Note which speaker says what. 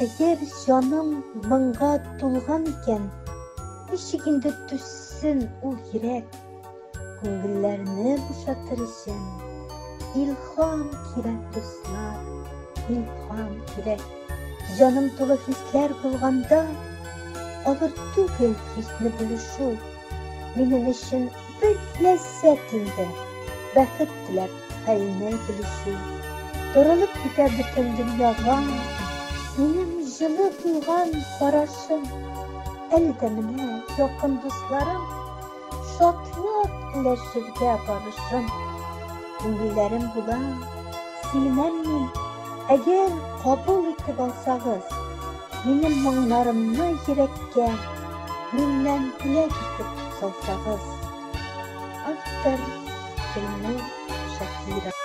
Speaker 1: Әгәр җаным моңга тулган икән, ничек инде түзсен ул йөрәк? Күңелләрне бушатыр өчен илһам кирәк, дуслар, илһам кирәк. Җаным тулы хисләр булганда, авыр түгел хисне бүлешү. Минем өчен бер ләззәт инде, бәхет теләп хәлне белешү. Таралып китә бөтен дөньяга минем җылы булган карашым. Әле дә менә якын дусларым шатлык өләшергә барышым. Күңелләрем була, сөенәм мин, әгәр кабул итеп алсагыз, минем моңнарымны йөрәккә миннән бүләк итеп салсагыз. Автор Гөлнур Шакирова.